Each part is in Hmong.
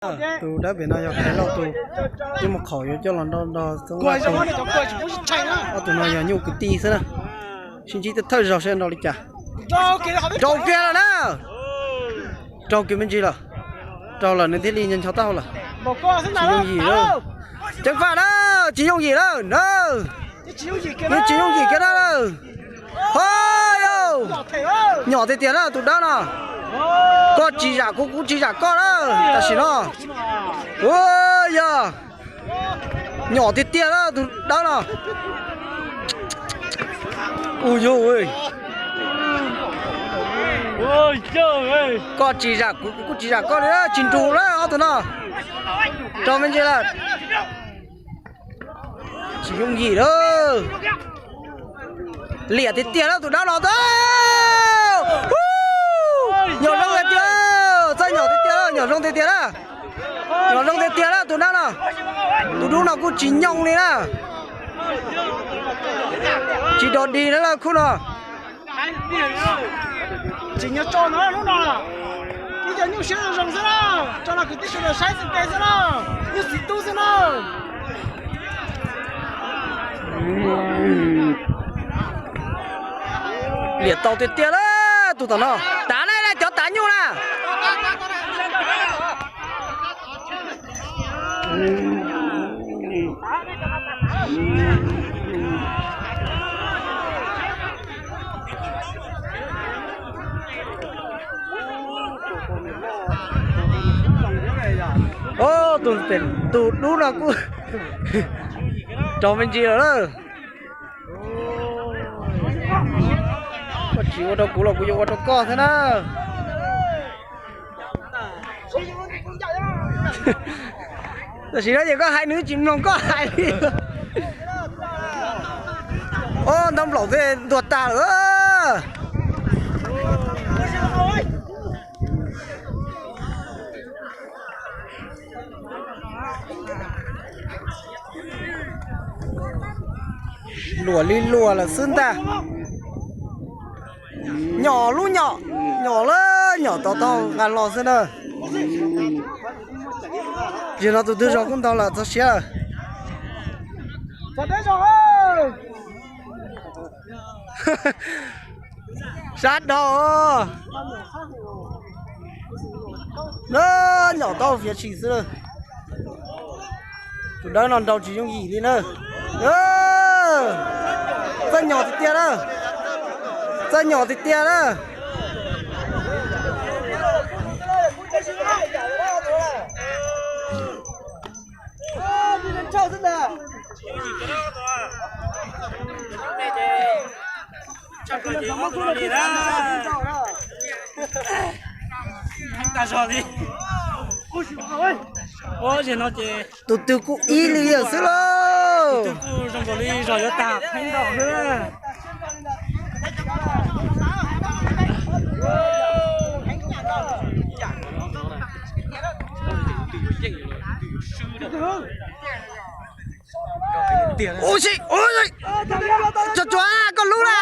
Tus dawb pem no yog Khaiv Lauj tus, yeej mus qhaum yuav coj los nrog nrog xoob laj. Ob tug no yog nyuj kwv tij xwb na. Sib ntsib thawj zaug seb nrau li cas. Raug kiag lawm na. Raug kiag me ntsis lawm. Raug lawm nws thiaj li ncho taub hau lawm. Tsis yooj yim lawm. Ceev faj na, tsis yooj yim lawm na. Yeej tsis yooj yim kiag na. Ho yau, nyom tiag tiag na tus dawb no. Koj tsis zam kuv, kuv tsis zam koj na. Tam sim no, ua yog nyom tiag tiag na tus dawb no. Ua yog, koj tsis zam kuv, kuv tsis zam koj li na, tsis nrug lawm ob tug no. Raug me ntsis lawm. Tsis yooj yim lawm. Liam tiag tiag lawm tus dawb no. Nyom zoo tiag tiag, txawj nyom tiag tiag, nyom zoo tiag tiag na. Nyom zoo tiag tiag lawm tus dawb no. Tus dub no kuj tsis nyoo li na. Tsis dog dig na lawm khub no. Tsis nyob tso no lub no. Ib co nyuj siab zoo zoo xwb na. Tso no kwv tij sawv daws saib xwb tes xwb na. Nyuj txiv tub xwb na. Liam tau tiag tiag lawm tus tom no. Tav na, cov tav nyuj na. Tus dub no kuj raug me ntsis lawm na. Koj tsis ua rau kuv los kuv yuav ua rau koj thiab na. Tam sim no ces koj hais nws tsis mloog koj hais li. Ob, ntaub nplaum tej ntuag tag lawm. Luam li luam lawm xwb ntag. Nyom lub nyom, nyom lawm nyom tau tau nqa los xwb na. Yog no tus twg zog kuj ntau lawm txog siab lawm. Sab dhau. Na, nyom tau fiav tshis xwb na. Tus dawb no nrau tsis yooj yim li na. Txawj nyom tiag tiag na. Txawj nyom tiag tiag na. Tus twg kuj ib li lawm xwb lauj. Ua si, tsuag tsuag koj lub na.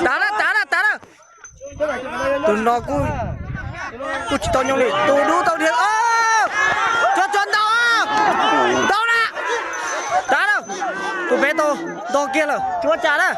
Tav na, tav na, tav na. Tus no kuj, kuj tsis tau nyoo li, tus dub tau dhia. Tsuag tsuag ntau, ntau na. Tav na, tus pem tau ntog kiag lawm, tsuag cas na.